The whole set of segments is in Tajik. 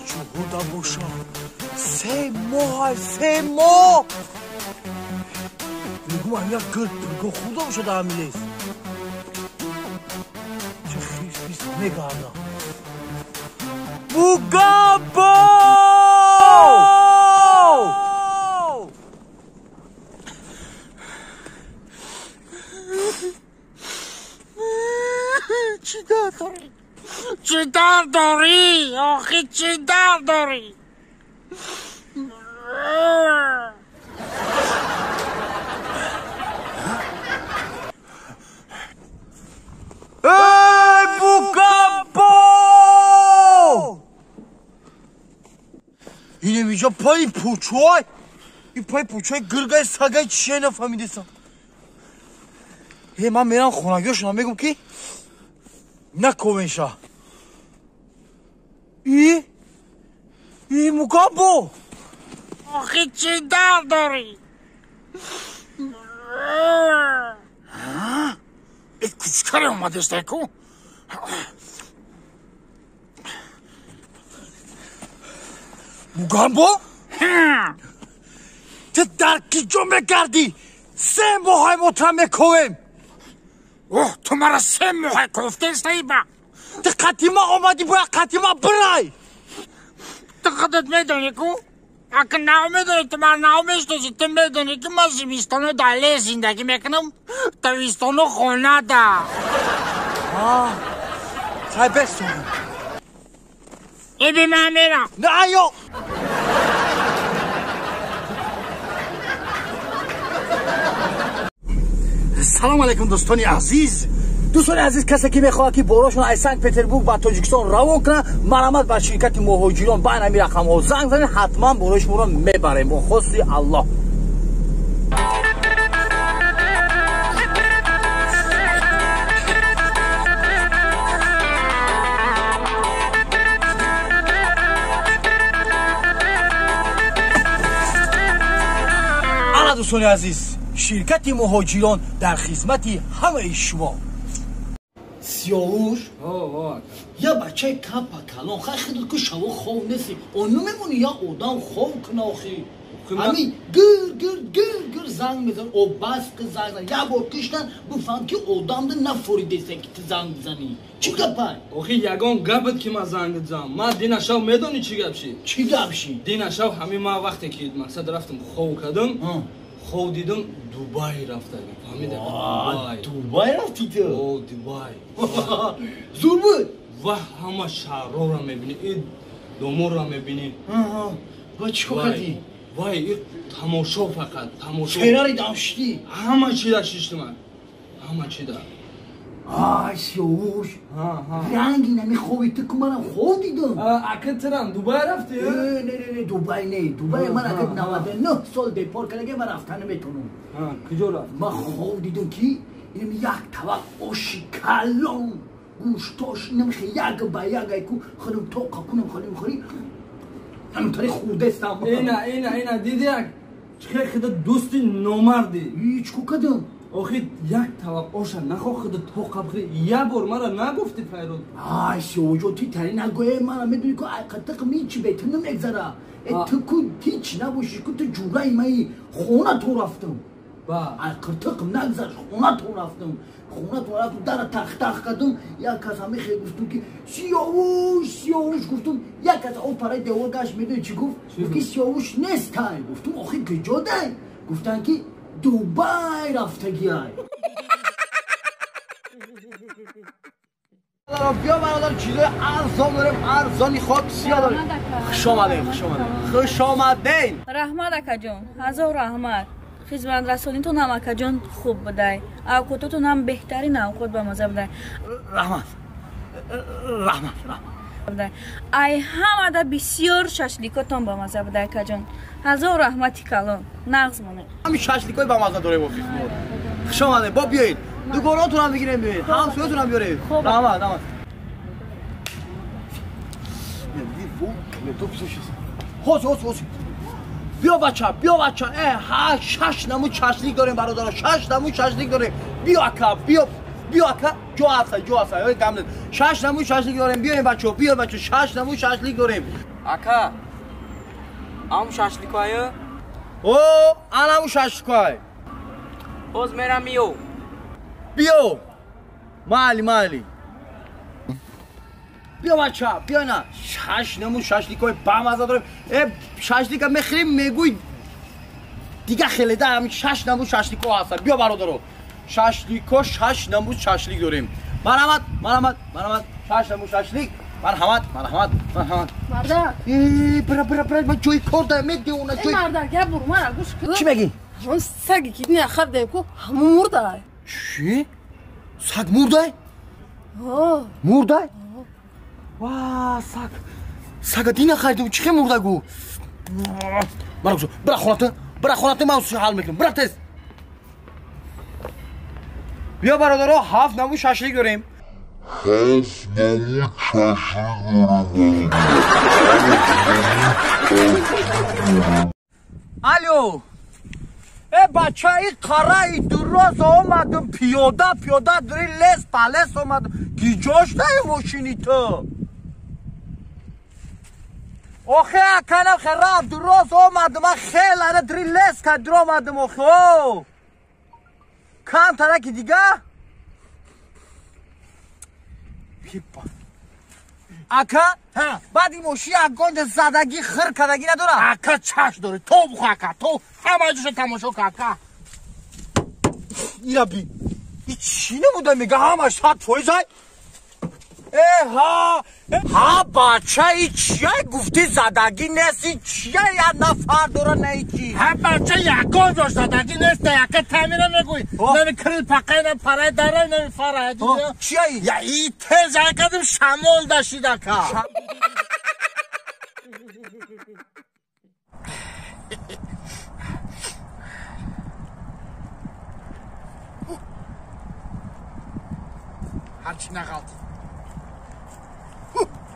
Ҷуҳуда боша. 3 моҳ, 3 моҳ. Мегум, як гирд пирго хурда бошад ҳами лес. Ча хис пис мегардам. Бугамбо! Чӣ дард дорӣ? Чӣ дард дорӣ? Охи, чӣ дард дорӣ? Эй, Бугамбо! Инем инҷа пайи пучой? Ин пайи пучой гиргай сагай чие, нафаҳмидесам. Э, ман мерам хонагиёшонам, мегум ки наковенша. И? И Мугамбо! Охи, чӣ дард дорӣ? Э, кучкаре омадестай ку? Мугамбо? Ту дар ки ҷо мегардӣ? 3 моҳай мо тура мековем. Оҳ, ту мара 3 моҳай кофтестаи ба? Ту қатима омадӣ, бояд қатима бирай. Ту худат медонӣ ку? Ака, нав медонӣ, ту мара нав мешиносӣ. Ту медонӣ, ки ман зимистоно дар лес зиндагӣ мекунам, тобистоно хонада. Сай, бесон. Иби, ман мерам. На, айё. Салом алейкум, дӯстони азиз. Дӯстони азиз, касе ки мехоҳад, ки борошон аз Санкт Петербург ба Тоҷикистон равон кунад, марҳамат, ба ширкати Муҳоҷирон ба ҳамин рақамҳо занг занед, ҳатман борои шуморо мебарем бо хости Аллоҳ. Ана, дӯстони азиз, ширкати Муҳоҷирон дар хизмати ҳамаи шумо. Сиёвуш, я бачаи капа калон, хай худат ку шаво хов неси, ону мемони я одам хов куна охи. Ҳамин гир гир гир гир занг мезан, о бас ки занг зан, як бор киштан бифаҳм, ки одамда нафоридеса, ки ту занг бизанӣ. Чӣ гапай? Охи, ягон гапат ки ман занг зам. Ман дина шав медонӣ чӣ гап шид? Чӣ гап шид? Дина шав ҳамин ман вақте ки мақсад рафтам хов кардам, хов дидам, Дубай рафтагӣ. Фаҳмида? Дубай. Дубай рафтӣ ту? О, Дубай. Зур буд? Ва ҳама шаҳрҳоро мебинӣ, и доморро мебинӣ. Ва чӣ кор кардӣ? Вай, и тамошо, фақат тамошо. Феррари дам шидӣ? Ҳама чида шиштам, ҳама чида. Ай, Сиёвуш, ранги нами хоби ту ку манам хоб дидам. Ака, тирам Дубай рафтӣ? Не, не, не, Дубай не. Дубай ман ака 99 сол депор кардаги, ман рафта наметонам. Куҷо рафт? Ман хоб дидам, ки инам як табақ оши калон, гӯштош инам хе як ба як айку худам тоқа кунам, хӯрим, хӯрим, ҳамтари хурдестам. Ина, ина, ина, диди, як чихе хида дӯсти номардӣ. Чӣ ко кардам? Охи, як табақ оша нахо хида тоқа бихӯри, як бор мара нагуфтӣ файрод. Ай, Сиёвуҷон, ти тари нагӯе, мана медонӣ ку ай қатиқм ҳичи бе ту намегзара. Э, ту ку ҳич набошӣ ку, ту ҷураи маи. Хона то рафтам, ай қиртиқм нагзашт, хона то рафтам, хона то рафтам, дара тах-тах кардам, як кас ҳамихе гуфтум, ки Сиёвуш, Сиёвуш гуфтум, як кас о параи девор гашт. Медонӣ чӣ гуфт? Гуфт, ки Сиёвуш нестай. Гуфтум, охи, куҷо дай? Гуфтанд, ки Дубай рафтагиай. Биё, бародар, чизои арзон дорем, арзони хок сиё дорем. Хуш омадем, хуш омадем, хуш омадем. Раҳмат, акаҷон, ҳазор раҳмат. Хизматрасонитон ҳам, акаҷон, хуб будай, авқототон ҳам беҳтарин авқот, ба маза будай. Раҳмат, раҳмат, раҳмат. Ай ҳамада бисёр шашликотон ба маза будай, акаҷон, ҳазор раҳмати калон, нағз монед. Ҳамин шашликои ба маза дорем. Хуш омадем, бо биёед, дугоронтонам бигирем, биёед, ҳамсоятонам биёред. Раҳмат, раҳмат. Хоз, хоз, хоз. Биё бача, биё бача. Э, шаш намуд шашлик дорем бародаро, шаш намуд шашлик дорем. Биё ака, биё, биё ака, ҷо ҳаста, ҷо ҳаста. Ой, гам нест. Шаш намуд шашлик дорем. Биёем бачо, биё бачо, шаш намуд шашлик дорем. Ака, ам шашликое? О, анаму шашликое. Боз мерам миё. Биё. Майли, майли. Биё бача, биё на. Шаш намуд шашликои бамаза дорем. Э, шашлика мехӯрем, мегӯй дига хеледа ҳамин шаш намуд шашлико ҳаста. Биё бародаро. Шашлико, шаш намуд шашлик дорем. Марҳамат, марҳамат, марҳамат. Шаш намуд шашлик. Марҳамат, марҳамат, марҳамат. Мардак. Э, бира, бира, бира, ман ҷои кор дорам, медиҳона ҷои. Э, мардак, як бур мара гӯш кун. Чӣ мегӣ? Он саги ки дина хардем ку, ҳамун мурдай. Чӣ? Саг мурдай? Ҳо. Мурдай? Ва, саг. Сага дина харидем, чӣ хел мурда гу? Мара гӯш, бира хоната, бира хоната, ман ҳал мекунам. Бира тез. Биё бародаро, ҳафт намуд шашлик дорем. Ҳафт намуд шашлик дорем. Алло. Э, бача, и қараи дуроз омадам, пиёда, пиёда, дури лес палес омадам. Гиҷош дай мошини ту? Охе, аканам хе рафт, дуроз омадам, ман хел ара дури лес ка дур омадам, охе. О! Кам тараки дига? Ака, баъд ин мошин ягон задагӣ хир кардагӣ надорад? Ака, чаш дорӣ, то бухо ака, то ҳама ҷоша тамошо ка ака. Ира би, и чӣ намуда мега ҳамаш 100% ай? Э, ҳа, ҳа бача, и чия гуфтӣ задагӣ нест, и чия як нафар дора на и чӣ? Ҳа бача, ягон ҷош задагӣ нест, яка тамира мегӯй. Нами крил пақай, на парай дарай, нами фарай. Чия и? Я и тез акадим шамол дашид ака. Ҳарчи нағалтид.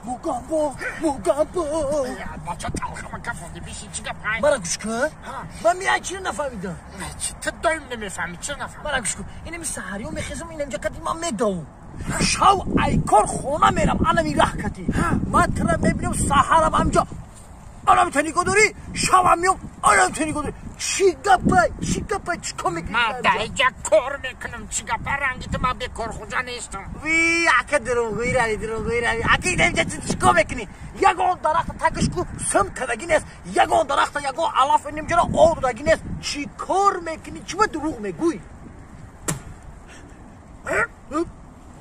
Мугамбо, Мугамбо. Бача, талхама кафонди, бишин, чӣ гап ҳай? Мара гӯш кун. Ман меяй чиро нафаҳмидам? Ту доим намефаҳмӣ, чиро нафаҳмӣ? Мара гӯш кун. Инами саҳариё мехезам, инамҷа кати ман медавам. Шав айкор хона мерам, анами раҳ кати. Ман тура мебинам, саҳарам ҳамҷа анами та нигоҳ дорӣ, шавам меом, анами та нигоҳ дорӣ. Чӣ гапай, чӣ гапай, чӣ кор мекунӣ? Ман даиҷа кор мекунам, чӣ гапа, ранги ту ман бекорхӯҷа нестам. Ви, ака дурӯғгӯӣ рави, дурӯғгӯӣ рави. Ака инамҷа чӣ кор мекунӣ? Ягон дарахта тагиш ку сим кардагӣ нест, ягон дарахта ягон алаф инамҷаро об додагӣ нест. Чӣ кор мекунӣ? Чӣ ба дурӯғ мегӯй?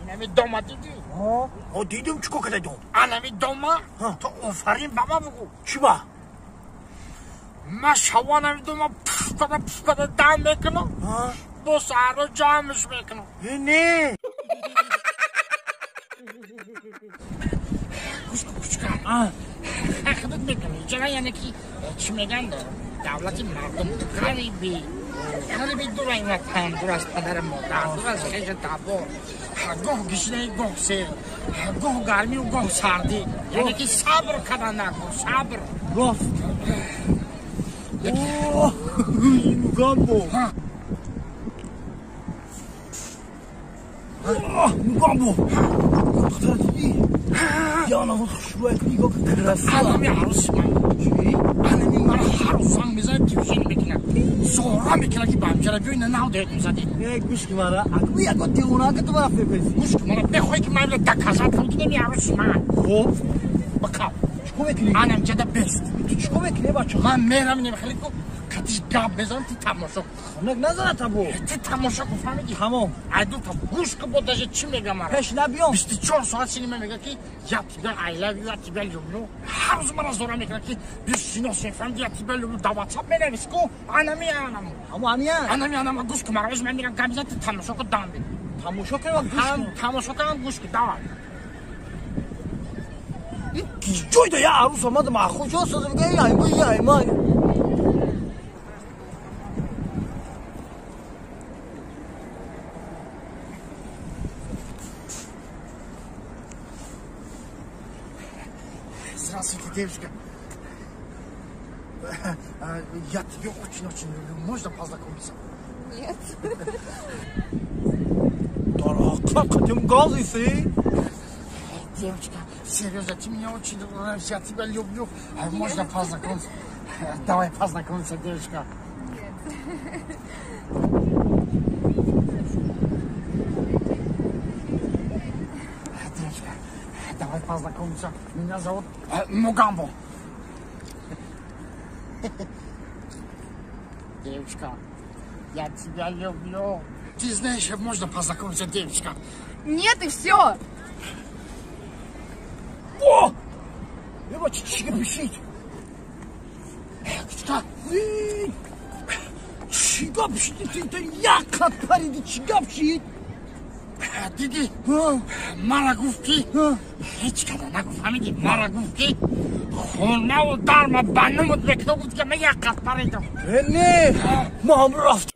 Инами дома дидӣ? Ҳо, дидам, чӣ кор кардай дом? Анами дома ту офарин ба ман бугӯ. Чӣ ба? Ман шаванами дома пуф када, пуф када дам мекунам, бо саҳаро ҷамъш мекунам. Не. Гӯш кун, кучка. Худат мекунӣ. Ҷара яъне ки чӣ мегӯянд, давлати мардум ғариби, ғариби дур аз ватан, дур аз падару модар, дур аз хешу табор, гоҳ гишнаи, гоҳ сер, гоҳ гармию гоҳ сардӣ. Яъне ки сабр карда накун, сабр. Рост. Мугамбо. Мугамбо. Духтара дидӣ? Я навод хушрӯя нигоҳ ка, красива. Анами арӯси ман. Чӣ? Анами мара ҳар рӯз занг мезанад, телефон мекунад. Зора мекунад ки ба ҳамҷара биёй, на нав дед мезадӣ. Э, гӯш ки мара, аку ягон девонака ту мара фепеси. Гӯш ки мара, мехоҳӣ ки ман доказат кунам ки нами арӯси ман. Хоб. Бикав. Чӣ кор мекунӣ? Анам ҷада бест. Ту чӣ кор мекунӣ, бача? Ман мерам, хеле ку катиш гап мезанам, ту тамошо кун. Хонак назана табо. Ту тамошо кун, фаҳмидӣ? Тамом. Айду та гӯш кун, бо даже чӣ мегам мара. Пеш набиём. 24 соат синема мега ки я тебя I love you, я тебя люблю. Ҳар рӯз мара зора мекунад ки биё шиносем, фаҳмидӣ? Я тебя люблю. Дар WhatsApp менавис ку, анами анаму. Ҳамо амия? Анами анама, гӯш кун мара, ман мерам гап мезанам, ту тамошо кун, дам бигир. Тамошо кун ва гӯш кун. Тамошо кун, гӯш кун, давай. Ҷой да я арӯс омадам, ахуҷо созам, мега яйма, яйма. Здравствуйте, девушка. Я тебя очень-очень люблю. Можно познакомиться? Нет. Дарақат газиси? Девочка, серьезно, ты меня очень нравишься, я тебя люблю. Можно познакомиться? Давай познакомиться, девочка. Нет. Девочка, давай познакомиться. Меня зовут Мугамбо. Девочка, я тебя люблю. Ты знаешь, можно познакомиться, девочка? Нет, и все. О! Я чига пишит. Что? Чига пишит, ты я капариди, чига пишит. Диди, мара гуфт ки ҳеҷ када нагуфт, фаҳмиди? Мара гуфт ки хонаву дарма ба номут мекунам, гуфт ки ман як қат паридам. Не, ман рафт.